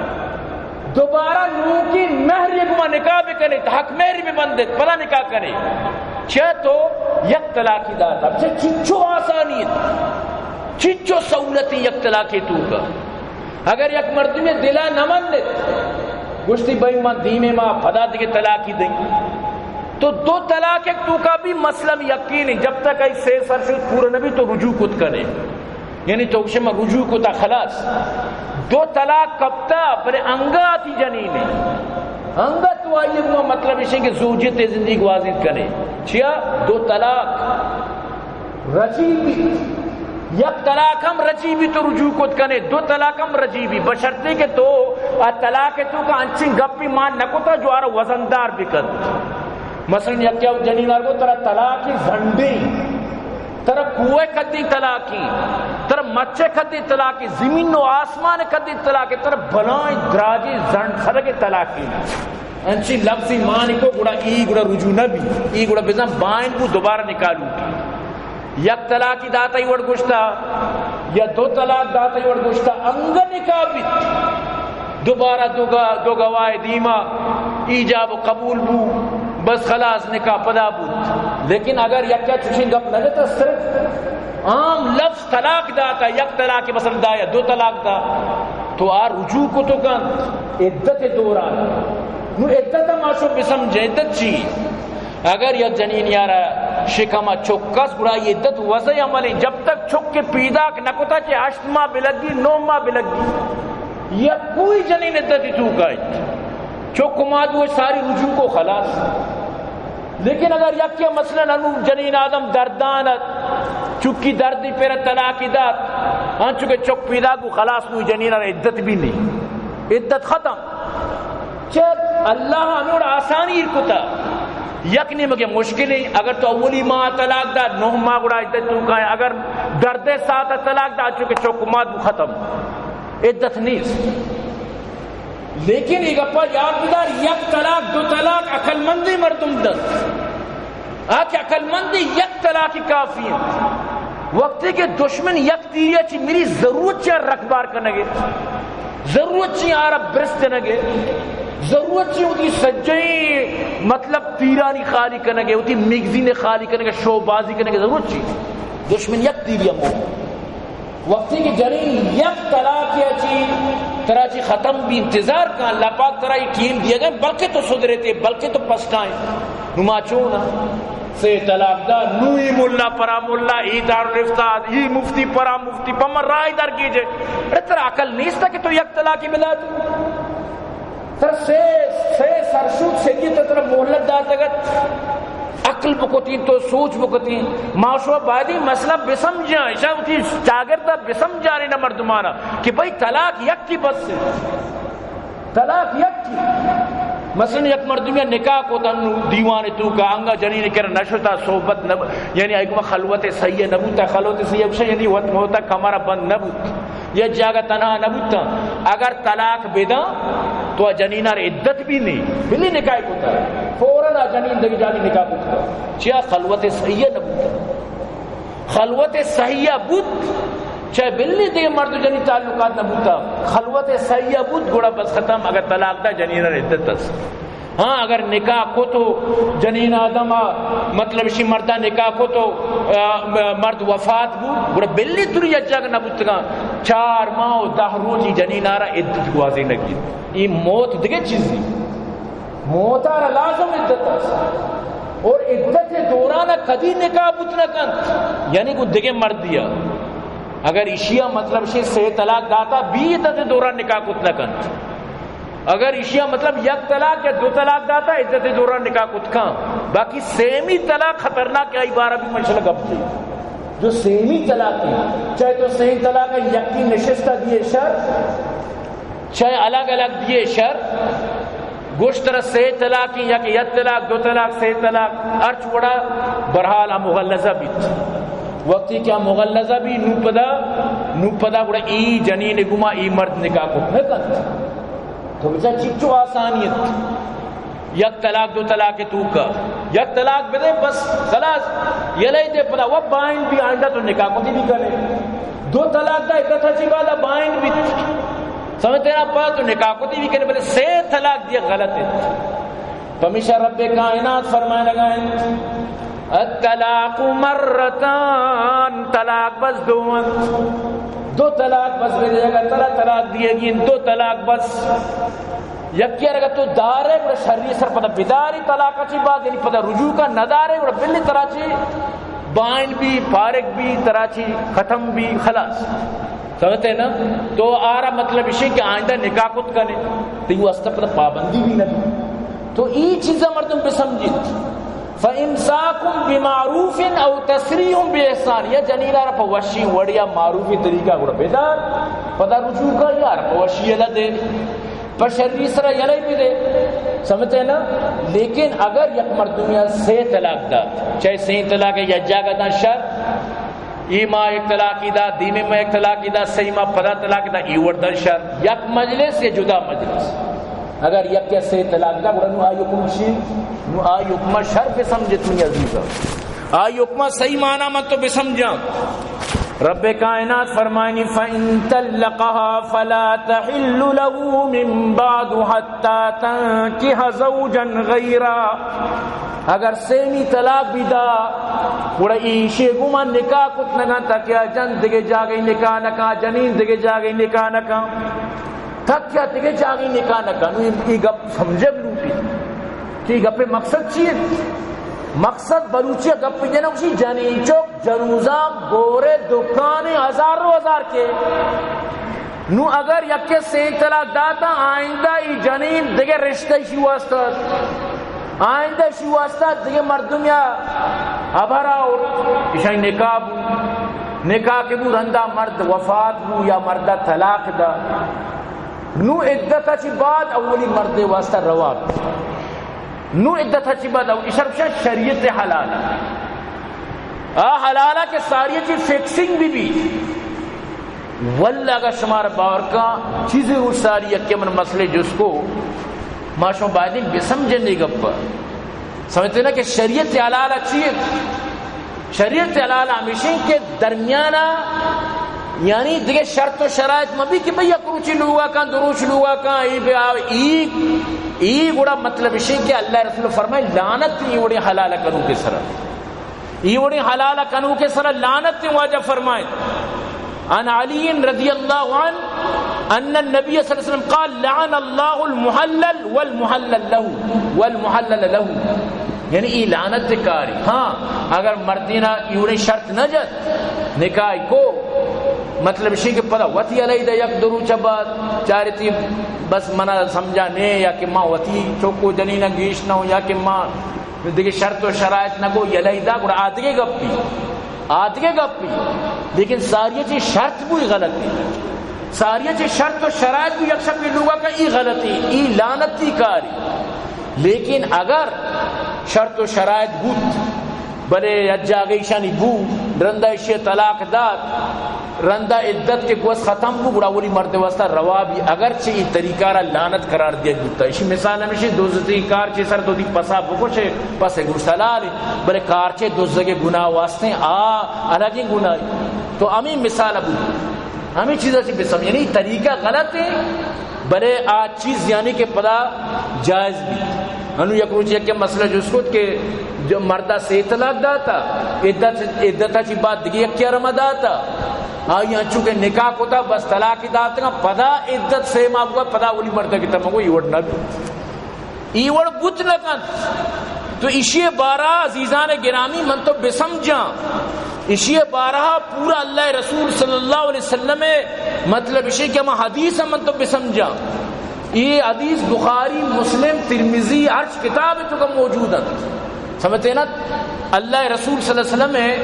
دوبارہ نوکی مہر گما نکاح بکنت، حق مہر ببندت، پدا نکاح کنت۔ چہ تو یک طلاقی داتا۔ چہ چچو آسانی انت، چچو سہولتی یک طلاقی توکا۔ اگر یک مردمے دلا نہ منت، گوشتی بھئی من دیمے ما پدا دگہ طلاقی دیں، تو دو طلاق ایک توکا بھی مسئلہ یقین ہے، جب تک ای سے سرشود پورا نہ بھی تو رجوع کت کنے۔ یعنی تو گوشے من رجوع کتا خلاص۔ دو طلاق کپتا، بلے انگا آتی جنین ہے۔ انگا تو آئی گو مطلب اشیں کہ زوجیت زندگی گوازینت کنے۔ چیا؟ دو طلاق رجی بھی۔ یک طلاق ہم رجی بھی تو رجوع کت کنے، دو طلاق ہم رجی بھی، بشرطے کہ تو آ طلاق توکا انچیں گپی مان نہ کتا جو آرا وزندار بکت۔ مثلاً یک یا جنین آر گو ترا طلاق زنڈی، ترا کوہ کدی طلاقی، ترا مچ کدی طلاقی، زمین و آسمان کدی طلاقی، ترا بلائیں دراجی زنڈ سرگ طلاقی۔ انچی لفظی معنی کو گڑا ای گڑا رجوع نہ بھی، ای گڑا بزن بائن بو دوبارہ نکاح لوٹی۔ یک طلاقی داتا ای وڑ گوشتا، یا دو طلاق داتا ای وڑ گوشتا، انگا نکاح بیت۔ دوبارہ دو گا-، دو گواہ دیما ایجاب و قبول بو، بس خلاص نکاح پدا بو۔ لیکن اگر یکا چوشیں گپ نہ جتا، صرف عام لفظ طلاق داتا، یک طلاق مثلاً دا یا دو طلاق دا، تو آ رجوع کتو کنت عدت دوران۔ نو عدت ما شو بسمجھ، عدت چی؟ اگر یک جنین یارا شکما چک است، گڑا یہ عدت وضع عمل ہیں، جب تک چک کے پیداک نہ کتا کہ ہشت ماہ بلگی، نو ماہ بلگی، یا کوئی جنین عدت توکا ہے۔ چک مات وہ ساری رجوع کو خلاص۔ لیکن اگر یک کے مثلاً انو جنین آدم دردان ات، چکی دردی پر طلاقی دات، انچو کہ چک پیدا گو خلاص، نو جنین ءَ را عدت بھی نہیں، عدت ختم۔ چہ اللہ ہمیں وڑ آسانی ایر کتا۔ یک نیمگے مشکل ہے، اگر تو اولی ماہ طلاق دات، نو ماہ گڑا عدت تو کائیں، اگر درد ساعت طلاق دات، چونکہ چک مات ختم، عدت نیست۔ لیکن یہ گپا یاد بدار، یک طلاق، دو طلاق عقل مندیں مردم دنت۔ آ کہ عقل مندیں، یک طلاق کافی انت۔ وقتی کہ دشمن یک تیریا چی میری، ضرورت چی رکبار کنگے، ضرورت چی آرا برست کنگے، ضرورت چی وتی سجیں مطلب تیرانی خالی کنگے، وتی میگزین خالی کنگے، شو بازی کنگے، ضرورت چی؟ دشمن یک تیریا مو۔ وقتی کہ جنین یک طلاق یا چی ترا چی ختم بھی، انتظار کن، اللہ پاک ترا یہ ٹیم دیا گئے، بلکہ تو سدھرے تے، بلکہ تو پسٹائیں۔ نما چون؟ سے طلاق دا، نو ای ملا پرا ملا، ای دارالفتہ، ای مفتی پرا مفتی، پہ من راہ در گیجے۔ ارے ترا عقل نیست کہ تو یک طلاقی بدا تو؟ ترا سے، سے سرشوت سے کی تو ترا مہلت داتگت۔ عقل بکتیں تو سوچ بکتیں۔ ما شو بایدیں مسئلہ بسمجھاں، اشا وتی چاگردا بسمجھانے نہ مردمانا کہ بھئی طلاق یک کی بس ہے۔ طلاق یک کی۔ مثلاً یک مردمے نکاح کت، انو دیوان توکا، انگا جنین کرا نشتا، صحبت نہ، یعنی ایگما خلوت صحیح نہ بوتا، خلوت صحیح بوتا، یعنی وت موتا کمرہ بند نہ بوت، یا جاگہ تنہا نہ بوتا۔ اگر طلاق بداں تو جنینا را عدت بھی نہیں، بلی نکاح کتا، فوراً آ جنین دگہ جاگہ نکاح کتا، چیا؟ خلوت صحیح نہ بوتا۔ خلوت صحیحہ بوت، چہ بلی دگہ مرد و جنی تعلقات نہ بوتا، خلوت صحیحہ بوت، گڑا بس ختم۔ اگر طلاق دا، جنین را عدت است۔ ہاں، اگر نکاح کتو، جنین آدم آ، مطلب اشی مردا نکاح کتو، آ، مرد وفات بو، گڑا بلی تری یک جاگہ نہ بوتگاں، چار ماہ و دہ روچی جنین آرا عدت گوازینگی۔ ای موت دگہ چیزی۔ موت آرا لازم عدت است۔ اور عدت دوران کدی نکاح بوت نہ کنت، یعنی کو دگہ مردیا۔ اگر اشیا مطلب شے سے طلاق داتا، بی عدت دوران نکاح کت نہ کنت۔ اگر اشیا مطلب یک طلاق یا دو طلاق داتا، عدت دوران نکاح کت کن۔ باقی سیمی طلاق خطرناک ہے، ای بارہ بھی منشل گپ دے۔ جو سیمی طلاق ہے، چاہے تو سیمی طلاق ہے، یکی نشستہ دیے شر، چاہے الگ الگ دیے شر، گوشتر سے طلاق یا کہ یک طلاق، دو طلاق، سے طلاق، ہرچ وڑا، بہرحال ہم مغلظہ بیت۔ وقتی کہ ہم مغلظہ بھی، نو پدا، نو پدا گڑا ای جنین گما ای مرد نکاح کت نہ کنت۔ تو بچا چچو آسانیت۔ یک طلاق، دو طلاق توکا۔ یک طلاق بدے، بس خلاص۔ یلے دے پدا و بائن بھی، آئندہ تو نکاح کتی بھی کنے۔ دو طلاق دا، عدت چی بعد بائن بھی۔ سمجھتے نا؟ پدا تو نکاح کتی بھی کنے، بلے سے طلاق دیا غلط ہے۔ پمیشا رب کائنات فرمائنگا انت، الطلاق مرتان، طلاق بس دو انت۔ دو طلاق بس بدے، اگر ترا طلاق دیے گی، دو طلاق بس۔ یکی ءَ اگاں تو دارے، گڑا شری سر پدا بداری، طلاق چی بعد، یعنی پدا رجوع کا، ندارے، گڑا بلی ترا چی بائن بھی، فارغ بھی، ترا چی ختم بھی، خلاص۔ سمجھتے نا؟ تو آرا مطلب اشی کہ آئندہ نکاح کت کنے، تو یہ واسطہ پدا پابندی بھی نہ بھی۔ تو ای چیزا مردم بسمجھت۔ فامساک بمعروف او تسریح باحسان، یا جنینا را پہ وشی وڑیا معروفی طریقہ گڑا بدار، پدا رجوع کا، یا را پہ وشی یلہ دے، پہ شری سرا یلہ بدے، سمجھتے نا؟ لیکن اگر یک مردمیا سے طلاق دا، چاہے سے طلاق یا جاگہ دا شر، ای ماہ یک طلاقی دا، دیمی ماہ یک طلاقی دا، سہی ماہ پدا طلاق دا، ای وڑ دا شر، یک مجلس یا جدا مجلس۔ اگر یک یا سے طلاق دا، گڑا نو آئی حکم شی، نو آئی حکم شر بسمجھت منی عزیزاں۔ آئی حکم صحیح معنی من تو بسمجھاں۔ رب کائنات فرمائنی، فإن طلقها فلا تحل له من بعد حتى تنكح زوجا غيره۔ اگر سیمی طلاق بھی دا، گڑا ایشی گما نکاح کت نہ کن، تکیا جن دگہ جاگہی نکاح نہ کن، جنین دگہ جاگہی نکاح نہ کن، تکیا دگہ جاگہی نکاح نہ کن۔ نو ای گپ سمجھگ لوٹی کہ ای گپ مقصد چی ہے؟ مقصد بلوچی گپ جنگ سی، جنین چک جنوزام گورے دکان ہزار رو ہزار کے۔ نو اگر یکے سے طلاق داتا، آئندہ ای جنین دگہ رشتہ شی واسطہ، آئندہ شی واسطہ دگہ مردم یا ہبر آورت، ایشانی نکاح بو، نکاح کہ بو رندا مرد وفات بو یا مردا طلاق دا، نو عدت چی بعد اولی مرد واسطہ روا بی۔ نو عدت چی بعد او اشرف شاہ شریعت حلال، آ حلالہ کہ ساری چی فکسنگ بی بی۔ واللہ اگر شمار باور کا چیزیں روچ ساری یکے من مسئلے جس کو، ما شما بایدیں بسمجھنے گپ۔ سمجھتے نا کہ شریعت حلال اچھی ہے؟ شریعت حلال ہمیشہ کہ درمیانہ، یعنی دیگه شرط و شرائط مبی کہ بھئی یک روچی لوگا کن، دو روچ لوگا کن، ای بے آ، ای، ای گڑا مطلب اشی کہ اللہ رسول فرمائے لعنت ای وڑی حلال کنو کے سرا۔ ای وڑیں حلال کنوکے سرا لعنت واجہ فرمائیں۔ عن علی رضی اللہ عنہ ان النبی صلی اللہ علیہ وسلم قال لعن اللہ المحلل والمحلل له، والمحلل له۔ یعنی ای لعنت کاری۔ ہاں، اگر مردینا ای وڑیں شرط نہ جت، نکاح کو، مطلب شی کہ پدا وتی علیحدہ یک دو روچ بعد چارتی بس منا سمجھا نے یا کہ ما وتی چوکو جنینا گیش نہ ہوں یا کہ ما دگہ شرط و شرائط نہ گو یلہ دا، گڑا آدگہ گپی، آدگہ گپی۔ لیکن ساری چی شرط بوئی غلطی، ساری چی شرط و شرائط بوئی یک شپی لوگا کا ای غلطی، ای لعنتی کاری۔ لیکن اگر شرط و شرائط بوت، بلے یک جاگہ ایشانی بو، رندا ایشی طلاق دات، رندا عدت کہ گوس ختم بو، گڑا اولی مرد واسطہ روا بی، اگرچہ ای طریقہ را لعنت قرار دیا بوتا۔ ایشی مثال ہمیشہ دزتی کار چے سر تو دی پسا بکشے، پس گوش حلال، بلے کار چے دزگے گناہ واسطے آ الگیں گناہ۔ تو ہمیں مثال بو، ہمیں چیزا چی بسم، یعنی طریقہ غلط ہے، بلے آ چیز یعنی کہ پدا جائز بی۔ انو یک روچ یک مسئلہ جست کت کہ جو مردا سے طلاق داتا، عدت، عدتا چی بعد دگہ یک کیا رما داتا۔ آئی انچو کہ نکاح کتا، بس طلاق داتگا، پدا عدت سے ماہ بوا، پدا اولی مردا کہ تمگو یہ وڑ نہ بی۔ ای وڑ بوت نہ کنت۔ تو اشی بارہ عزیزان گرامی من تو بسمجھاں، اشی بارہ پورا اللہ رسول صلی اللہ علیہ وسلم مطلب اشی کہ ہما حدیث من تو بسمجھاں۔ یہ حدیث بخاری، مسلم، ترمذی، ہر کتاب تو کا موجود ہے۔ سمجھتے نا؟ اللہ رسول صلی اللہ علیہ وسلم ہے،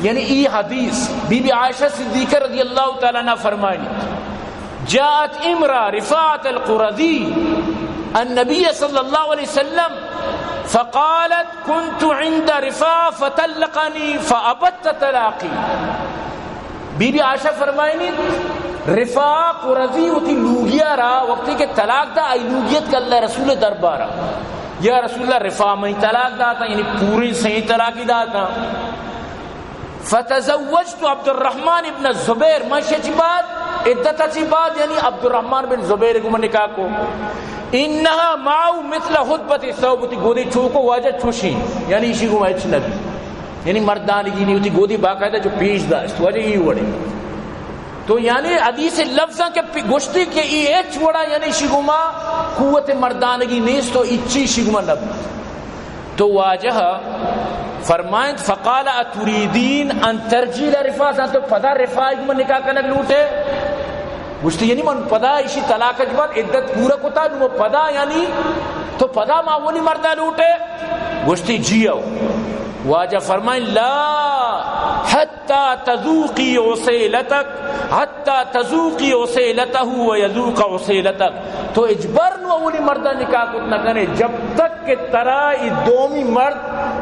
یعنی یہ حدیث بی بی عائشہ صدیقہ رضی اللہ تعالی عنہ فرمائنی۔ جاءت امرأة رفاعة القرظي النبي صلى الله عليه وسلم فقالت: كنت عند رفاعة فطلقني فأبت طلاقي. بی بی عائشہ فرمائنی، رفاعہ قرظی وتی لوگیا را وقتی کہ طلاق دا، آئی لوگیت کہ اللہ رسول دربارا، یا رسول اللہ، رفاعہ میں طلاق داتا، یعنی پوری صحیح طلاقی داتا۔ فتزوجت عبد الرحمن ابن الزبیر، من شے چی بعد، عدت چی بعد، یعنی عبد الرحمن بن زبیر گو من نکاح کو۔ انها معه مثل حدبة الثوب، وتی گودی چوکو واجہ چوشیں، یعنی ایشی گو ہچ نبی، یعنی مردانگی نہیں، وتی گودی باقاعدہ جو پیش داشت، واجہ ای وڑے۔ تو یعنی حدیث لفظاں کہ پی-، گوشتی کہ ای ہچ وڑا، یعنی ایشی گو ما قوت مردانگی نیست، تو اچی ایشی گو ما نبی۔ تو واجہ فرمائنت، فقال: أتريدين أن ترجعي إلى رفاعة؟ تو پدا رفاعہ من نکاح کنگ لوٹے؟ گوشتی، یعنی من پدا ایشی طلاق کے بعد عدت پورا کتا، نو پدا یعنی تو پدا ما اولی مردا لوٹے؟ گوشتی، جی او۔ واجہ فرمائیں، لا، حتى تذوقي عسيلتك، حتى تذوقي عسيلته ويذوق عسيلتك۔ تو اجبر نو اولی مردا نکاح کت نہ کنے، جب تک کہ ترا ای دومی مرد،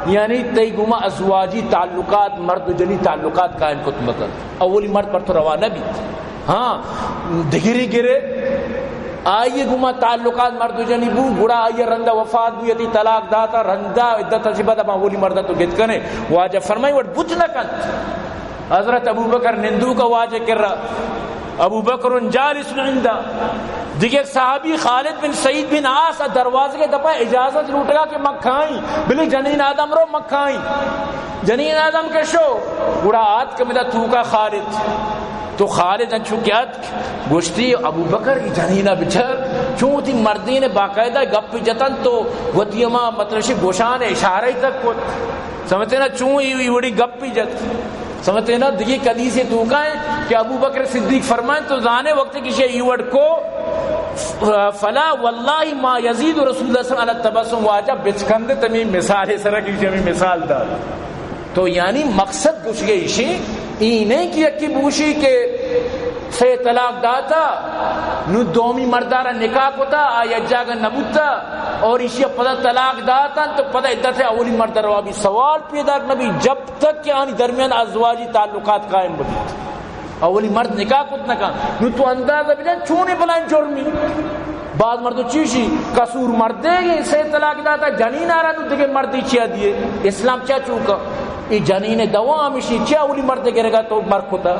یعنی تئی گوما ازواجی تعلقات، مرد و جنی تعلقات قائم کت مکن، اولی مرد پر تو روا نہ بیت۔ ہاں، دگری گرے، آئی گوما تعلقات مرد و جنی بو، گڑا آئی رندا وفات بو، یتی طلاق داتا، رندا عدت چی بعد ابا اولی مردا تو گت کنے۔ واجہ فرمائی وڑ بوت نہ کنت۔ حضرت ابوبکر نندوک واجہ کرا، ابوبکر جالس عنده۔ دیگه یک صحابی خالد بن سعید بن عاص دروازے کے دپا اجازت لوٹگا کہ من کائیں، بلے جنین آدم رو من کائیں۔ جنین آدم کہ شو، گڑا آتک مدا توکا خالد۔ تو خالد انچو کہ آتک، گوشتی، ابوبکر، ای جنینا بچار، چون وتی مردین باقاعدہ گپ جتن تو وتی ہما مطلب شی گوشان اشارہ تک کت۔ سمجھتے نا، چون ای، ای وڑی گپی جت۔ سمجھتے نا، دگی حدیث توکا ہے کہ ابوبکر صدیق فرمائیں، تو زانے وقت کہ شے ای وڑ کو، فلا والله ما يزيد رسول الله صلى الله عليه وسلم على التبسم، واجہ بچکند تمی مثال سرا کہ شے ہمیں مثال دات۔ تو یعنی مقصد گوشگے ایشی، ای نہیں کہ یکی بوشی کہ سے طلاق داتا، نو دومی مردارا نکاح کتا، آ یک جاگہ نبوتا، اور ایشی پدا طلاق داتا، تو پدا عدت اولی مرد روا بی. سوال پیدا نبی جب تک کہ آنی درمیان ازواجی تعلقات قائم ببیت. اولی مرد نکاح کت نکا، نو تو اندازہ بجن چونے بلائیں جرمی. بعض مردم چیشی قصور مردے گے، سے طلاق داتا، جنین آرا نو دگہ مردی چیا دیے؟ اسلام چیا چوکا؟ ای جنین دوا ہمیشی، چیا اولی مردے گرگا تو مر کتا؟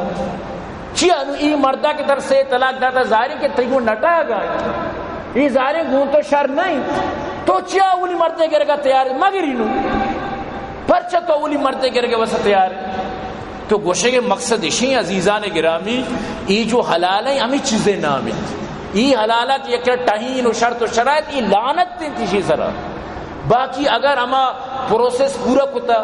چیا نو ای مردا کہ تر سے طلاق داتا، ظاہر ہے کہ تئی گون نٹا گا. ای ظاہر ہے گون تو شر نہیں. تو چیا اولی مردے گرگا تیار مگری نو؟ پرچہ تو اولی مردے گرگا وسا تیار؟ تو گوشگ مقصد اشی، عزیزان گرامی، ای جو حلال ہیں، ہمیں چیزیں نام انت. ای حلالات یک ٹہین و شرط و شرائط، ای لعنت انت اشی سرا. باقی اگر ہما پروسیس پورا کتا،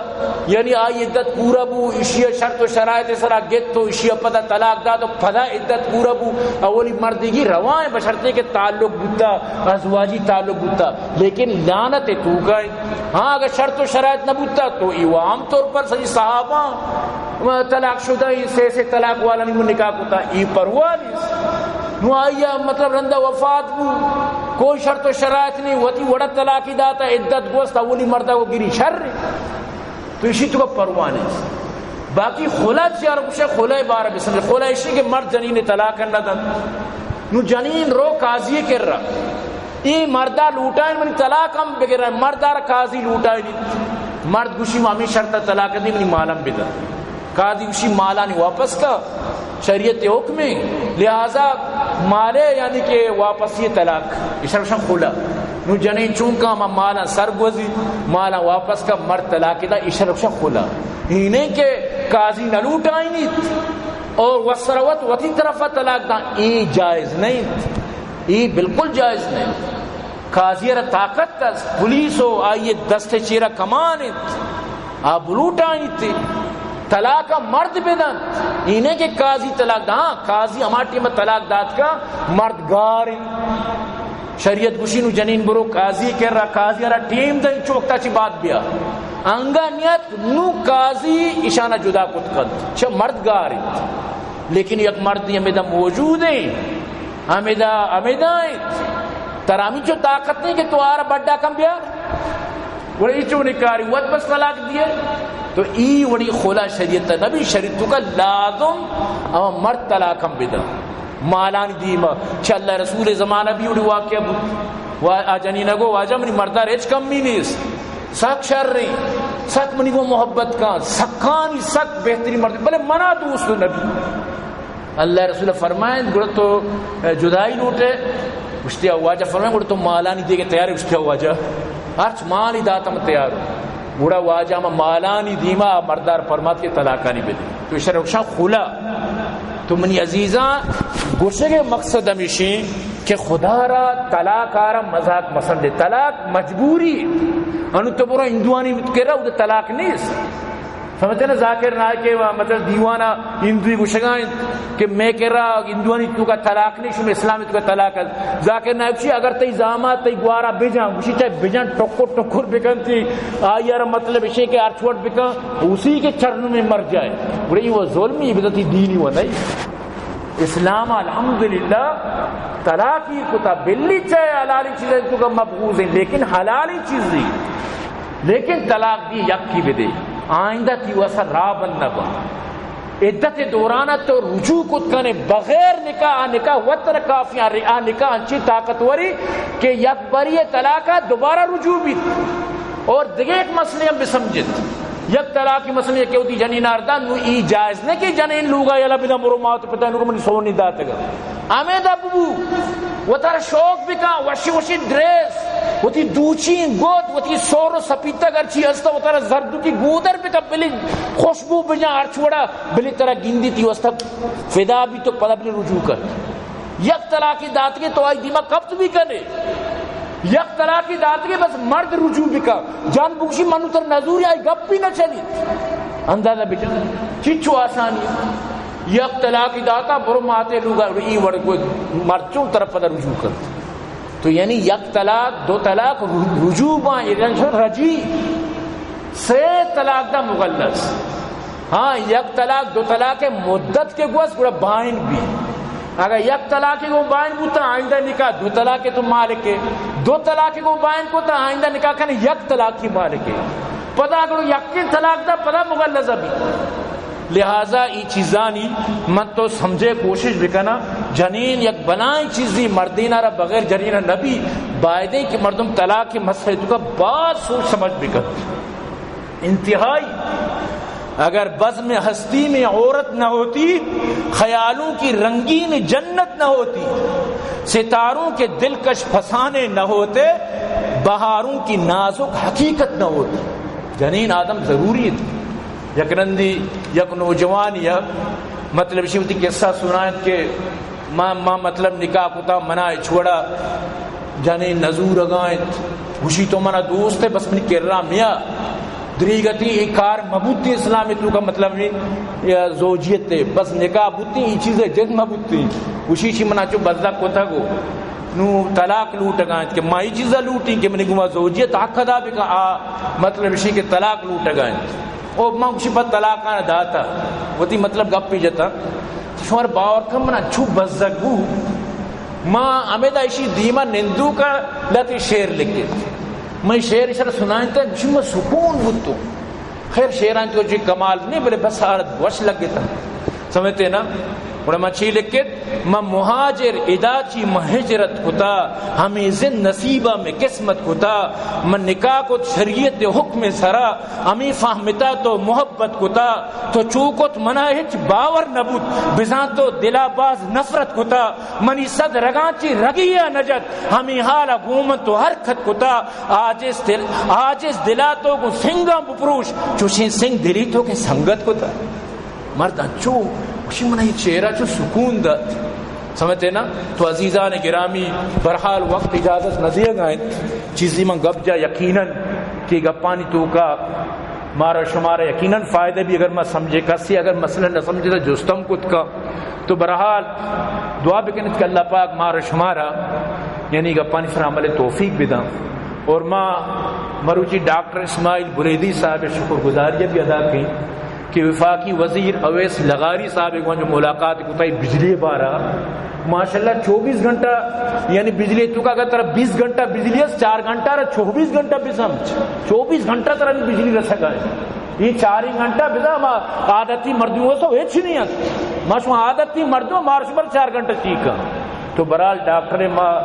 یعنی آئی عدت پورا بو، اشی شرط و شرائط سرا گت و اشی پدا طلاق دات و پدا عدت پورا بو، اولی مردیگی روا ہیں، بشرطے کہ تعلق بوتا، ازواجی تعلق بوتا، لیکن لعنت توکا ہیں. ہاں، اگر شرط و شرائط نہ بوتا تو ای و عام طور پر سجی صحابہ طلاق شدہ، ای سے سے طلاق والا نہیں نکاح کتا، ای پرواہ نہیں. نو آئی مطلب رندہ وفات بو، کوئی شرط و شرائط نہیں، وتی وڑا طلاقی داتا، عدت گوست، اولی مردہ کو گری شر. تو اشی تو پرواہ نہیں. باقی خلا چیار گوشے، خلا بارہ بسمجھ، خلا اشی کہ مرد جنین طلاق نہ دن. نو جنین رو قاضی کرا، ای مردا لوٹائیں منی طلاق ہم بگرائیں، مردا را قاضی لوٹائیں. مرد گوشی ما ہمیں شرط طلاق دی، منی مالم بدن. قاضی گوشی مالانی واپس کا، شریعت حکم ہے، لہذا مالے یعنی کہ واپسی طلاق، اشرا شان خلا. نو جنین چون کا ہما مالا سر گوزی، مالا واپس کا، مرد طلاق دا، اشرا شان خلا. ہی نہیں کہ قاضی نہ لوٹائیں اور وسروت وتی طرف طلاق دا، ای جائز نہیں. ای بالکل جائز نہیں. قاضی را طاقت است، پولیس و آئی دست چیرا کمان انت، آ بلوٹائیت، طلاق مرد بدنت. اینه کہ قاضی طلاق دا، ہاں، قاضی ہما ٹیم طلاق دات کا مرد گار انت. شریعت گوشی نو جنین برو قاضی کرا، قاضی را ٹیم دن چوکتا چی بات بیا. انگا نیت نو قاضی اشانا جدا کت کنت، چہ مرد گار انت. لیکن یک مردی ہمیدا موجود ہیں، ہمیدا، ہمیدا ہیں. ترا ہمینچو طاقت نہیں کہ تو آرا بڈا کم بیار. گڑا ای چونی کاری، وت بس طلاق دیے. تو ای وڑی خلا شریعت نبی، شریعت تو کا لازم اما مرد طلاق ہم بدا. مالانی دیما، چہ اللہ رسول زمانہ بھی وڑی واقعہ بود. وا-، آ جنین گو، واجہ منی مردار ہچ کمی نیست. سک شر رہی، سک منی گو محبت کان، سکانی سک بہتری مرد، بلے منا دوست نبی. اللہ رسول فرمائیں، گڑا تو جدائی لوٹے؟ گوشتی واجہ فرمائیں، گڑا تو مالانی دیگہ تیار ہے؟ گوشتی واجہ ہرچ مالی داتم تیار. گڑا واجہ ہما مالانی دیما مردار فرمات کہ طلاقانی بدے. تو اشرا رخشان خلا. تو منی عزیزاں، گوشگ مقصد ہمیشیں کہ خدا را طلاق آرا مذاق مسند ہے. طلاق مجبوری. انو تو برو ہندوانی کرا، ادھر طلاق نیست. سمجھتے نا؟ ذاکر نائک ءِ مطلب دیوانا ہندوی گوشگا انت کہ مئے کرا ہندوانی توکا طلاق نہیں، شما اسلام توکا طلاق ہے. ذاکر نائک چی اگر تئی زامات تئی گوارا بجان، گوشی چاہے بجان، ٹکر ٹکر بکنتی، آئی ءَ را مطلب اشے کہ ہرچ وڑ بکن، اسی کے چرن میں مر جائے. گڑا ای وہ ظلمی بدتی دینی وہ نہیں. اسلام الحمدللہ طلاقی کتا، بلی چاہے حلالی چیزیں توکا مبغوض ہیں، لیکن حلالی چیزی. لیکن طلاق دی یکی بدے، آئندہ تی واسا راہ بند نہ با. عدت دوران تو رجوع کت کنے بغیر نکاح، آ نکاح وتر کافی، آ نکاح انچی طاقتوری کہ یک بری طلاق دوبارہ رجوع بیت. اور دیگه یک مسئلے ہم بسمجھت، یک طلاقی مسئلے کہ وتی جنین آردا، نو ای جائز نہ کہ جنین لوگا یلا بدا، برو مات پتا نو منی سونی داتگا. ہمیدا ببو، وتارا شوق بکن، وشی وشی ڈریس، وتی دوچین گود، وتی سور و سپیتگ ہرچی ہستا، وتارا زردکی گودر بکن، بلی خوشبو بجن، ہرچ وڑا بلی ترا گندی تی واسطہ فدا بی، تو پدا بلی رجوع کن. یک طلاقی داتگے تو آئی دیما کپت بی کنے. یک طلاقی داتگے بس مرد رجوع بکن. جان بگوشی منو تر نزوری، آئی گپی نہ چلی. اندازہ بجن چچو آسانی. یک طلاقی داتا، برو ماتے لوگا، ای وڑ کو مرد چون طرف پدا رجوع کن. تو یعنی یک طلاق، دو طلاق، رجوع باں، یہ رجی. سے طلاق دا مغلظ۔ ہاں، یک طلاق، دو طلاق مدت کہ گوست گڑا بائن بی۔ اگر یک طلاق کو بائن بوتا، آئندہ نکاح دو طلاق تو مالک ہے۔ دو طلاق کو بائن کو تا آئندہ نکاح کن یک طلاق کی مالک ہے۔ پدا اگر یکیں طلاق دا، پدا مغلظہ بی۔ لہذا ای چیزانی من تو سمجھے کوشش بکنا۔ جنین یک بلائیں چیزی، مردین را بغیر جنین نبی۔ بایدیں کہ مردم طلاق مسئلہ تو کا باز سوچ سمجھ بکن۔ انتہائی۔ اگر بزم ہستی میں عورت نہ ہوتی، خیالوں کی رنگین جنت نہ ہوتی، ستاروں کے دلکش فسانے نہ ہوتے، بہاروں کی نازک حقیقت نہ ہوتی۔ جنین آدم ضروری ہے۔ یک رندی یک نوجوانی ہے، مطلب، شی وتی قصہ سنائیں کہ ما، ما مطلب نکاح کتا، منا اچ وڑا جنین نزورگا انت۔ گوشی تو منا دوست ہے، بس منی کرا میا۔ دریگتی ای کار مبوتی اسلام تو کا مطلب نہیں، یا زوجیت ہے، بس نکاح بوتی، ای چیز ہے جد مبوتی۔ گوشی شی منا چو بزدہ کتا گو، نو طلاق لوٹگا انت کہ ما ای چیزا لوٹی کہ منی گما زوجیت حق ادا بکا، آ مطلب شی کہ طلاق لوٹگا انت۔ او من گوشی پہ طلاق آن داتا، وتی مطلب گپی جتا۔ شمار باور کن، من انچو بزگ بو، ما ہمیدا اشی دیما نندو کا لتی شعر لکھت۔ من شعر اشرا سنائنتا، گوشی من سکون بوتو۔ خیر، شعران تو جی کمال نہیں، بلے بس آرت وش لگتا۔ سمجھتے نا؟ گڑا من چی لکھت؟ من مہاجر ادا چی من ہجرت کتا، ہمیں زند نصیبہ میں قسمت کتا، من نکاح کت شریعت حکم سرا، ہمیں فہمتا تو محبت کتا، تو چو کت منا ہچ باور نبوت، بزاں تو دلا باز نفرت کتا، منی صد رگاں چی رگیا نجت، ہمیں حالا گوں من تو حرکت کتا، عاجز دل، عاجز دلا تو گوں سنگاں بپروش، چوشیں سنگ دلی تو کہ سنگت کتا۔ مرد انچو گوشی، من ای چہرہ چو سکون دات۔ سمجھتے نا؟ تو عزیزان گرامی، برحال وقت اجازت نہ دیگا انت۔ چیزی من گپ جا یقیناً کہ گپانی توکا مارا شمارا یقیناً فائدہ بی، اگر ما سمجھے کسی، اگر مسئلہ نہ سمجھے تو جستم کت کا۔ تو برحال دعا بکنت کہ اللہ پاک مارا شمارا یعنی گپانی سر عمل توفیق بداں۔ اور ما مروچی ڈاکٹر اسماعیل بریدی صاحب شکر گزاری بھی ادا کیں کہ وفاقی وزیر اویس لغاری صاحب گوں جو ملاقات کتائی بجلی بارا، ماشاءاللہ چوبیس گھنٹہ، یعنی بجلی تو کا اگر ترا بیس گھنٹہ بجلی ہے، چار گھنٹہ را چوبیس گھنٹہ بھی سمجھ، چوبیس گھنٹہ ترا بجلی رسگا ہے۔ یہ چار ہی گھنٹہ بدا ما عادتی مردم ہو تو ہچ نہیں ہے۔ ما شما عادتی مردم، مارش بر چار گھنٹہ چیکا۔ تو برحال ڈاکٹر ما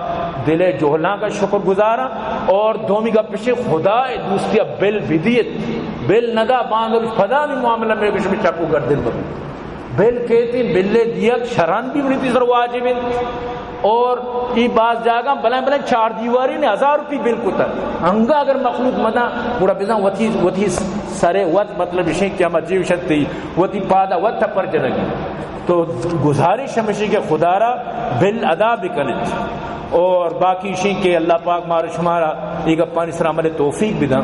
دل جہلاں کا شکر گزاراں۔ اور دومی گپ پیشے خدا دوستی بل بدیت، بل ندا باندھ پدا بھی معاملہ میں کچھ بھی چکو گردن ببی۔ بل کہتی، بلے دیگ شران بھی منی تیسر واجب انت۔ اور ای باز جاگہ بلائیں بلائیں چار دیواری نے ہزار روپی بل کتا۔ انگا اگر مخلوق مدا گڑا بزن وتی، وتی سرے وت مطلب اشیں کہ ہم عجیب شتی وتی پادا وت تپر جنگی۔ تو گزارش ہمشی کہ خدا را بل ادا بکنت۔ اور باقی اشیں کہ اللہ پاک مارا شمارا ای گپانی سر عمل توفیق بدن۔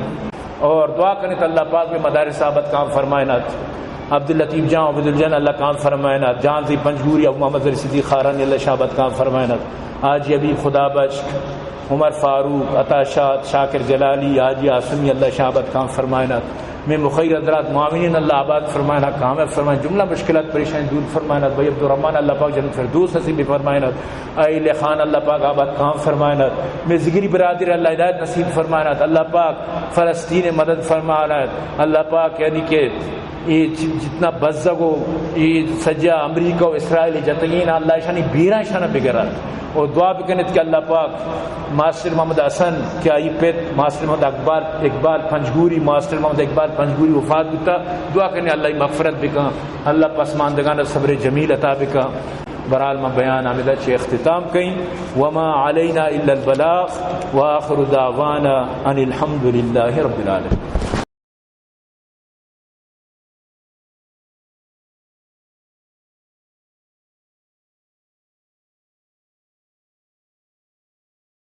اور دعا کنت اللہ پاک میں مدارس آباد کام فرمائنات۔ عبداللطیف جان، عبدالجان اللہ کام فرمائنات۔ جان زی پنجگوری، ابو محمد زری صدیق خارانی اللہ شاباد کام فرمائنات۔ حاجی حبیب خدا بخش، عمر فاروق، عطا شاد، شاکر جلالی، حاجی عاصمی اللہ شاباد کام فرمائنات۔ میں مخیر حضرات معاونین اللہ آباد فرمائنات، کامیاب فرمائنات، جملہ مشکلات پریشانی دور فرمائنات۔ بھائی عبدالرحمن اللہ پاک جنت فردوس نصیب فرمائنات۔ اہل خان اللہ پاک آباد کام فرمائنات۔ میں ذگری برادر اللہ ہدایت نصیب فرمائنات۔ اللہ پاک فلسطین مدد فرمائنات۔ اللہ پاک یعنی کہ یہ جتنا بزگ ہو، یہ سجا امریکہ و اسرائیل جتگین، اللہ شانی بیران شانہ بگرات۔ اور دعا بکنت کہ اللہ پاک ماسٹر محمد حسن کہ آئی پت ماسٹر محمد اقبال، اقبال پنجگوری، ماسٹر محمد اقبال پنجگوری وفات بوتا، دعا کنی اللہ مغفرت بکن، اللہ پسماندگان صبر جمیل عطا بکن۔ برحال ما بیان آمدہ چہ اختتام کئیں۔ وما علینا الا البلاغ وآخر دعوانا ان الحمد للہ رب العالمین۔